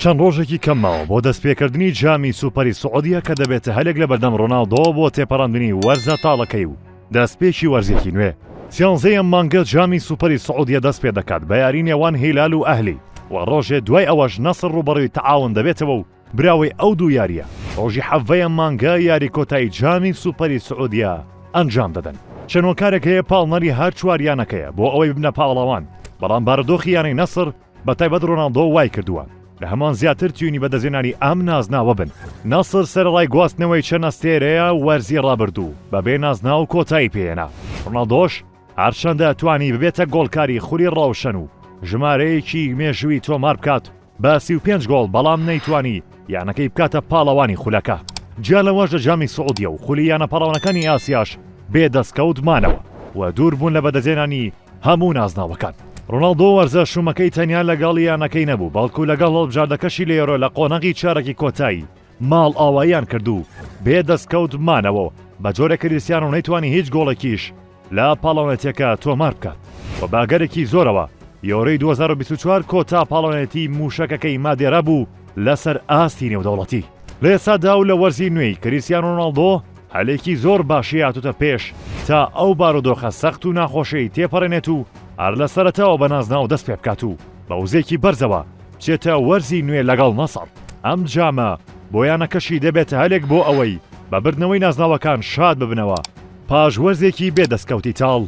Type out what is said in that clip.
چەند ڕۆژێکی کەم ماوە بۆ دەستپێکردنی جامی سوپەری سعودیە کە دەبێتە هەلێک لەبەردەم ڕۆناڵدۆ بۆ تێپەڕاندنی وەرزە تاڵەکەی و دەستپێکی وەرزێکی نوێ. سیانزەی ئەم مانگە جامی سوپەری سعودیە دەستپێدەکات بە یاری نێوان هیلال و ئەهلی و ڕۆژێ دوای ئەوەش نەسڕ ڕووبەڕووی تەعاون دەبێتەوە و براوەی ئەو دوو یارییە ڕۆژی حەڤەی ئەم مانگە یاری کۆتایی جامی سوپەری سعودیە ئەنجام دەدەن. چەند هۆکارێک هەیە پاڵنەری هەر چوار یانەکەیە بۆ ئەوەی ببنە پاڵەوان، بەڵام بارودۆخی یانەی نەسڕ بە تایبەت رۆناڵدۆ وایکردووە لە هەمووان زیاتر تیونی بەدەستهێنانی ئەم نازناوە بن. نەسڕ سەرەڕای گواستنەوەی چەند ئەستێرەیە وەرزی رابردوو بەبێ نازناو کۆتایی پێهێنا، رۆناڵدۆش هەرچەندە توانی ببێتە گۆڵکاری خولی رەوشەن و ژمارەیەکی مێژووی تۆمار بکات بە 35 گۆڵ بەڵام نەیتوانی یانەکەی بکاتە پاڵەوانی خولەکە. جیا لەوەش لە جامی سعودیە و خولی یانە پاڵەوانەکانی ئاسیاش بێ دەستکەوت مانەوە و دوور بوون لە بەدەستهێنانی هەموو نازناوەکان. رۆناڵدۆ وەرزە شومەکەی تەنیا لەگەڵ یانەکەی نەبوو، بەڵکو لەگەڵ هەڵبژاردەکەشی لە یۆرۆ لە قۆناغی چارەکی کۆتایی ماڵئاواییان کرد و بێ دەستکەوت مانەوە بە جۆرێک کریستیانۆ نەیتوانی هیچ گۆڵێکیش لە پاڵەوانێتیەکە تۆمار بکات و بە ئەگەرێکی زۆرەوە یۆرۆی 2024 کۆتا پاڵەوانێتی موشەکەکەی مادێرا بوو لەسەر ئاستی نێودەوڵەتی. لە ئێستادا و لە وەرزی نوێی کریستیانۆ رۆناڵدۆ هەلێکی زۆر باشی هاتۆتە پێش تا ئەو بارودۆخە سەخت و ناخۆشەی تێپەڕێنێت و هەر لە سەرەتاوە بە نازناو دەست پێبکات و بە وزەیەکی بەرزەوە بچێتە وەرزی نوێ لەگەڵ نەسڕ. ئەم جامە بۆ یانەکەشی دەبێتە هەلێک بۆ ئەوەی بە بردنەوەی نازناوەکان شاد ببنەوە پاش وەرزێکی بێ دەستکەوتی تاڵ.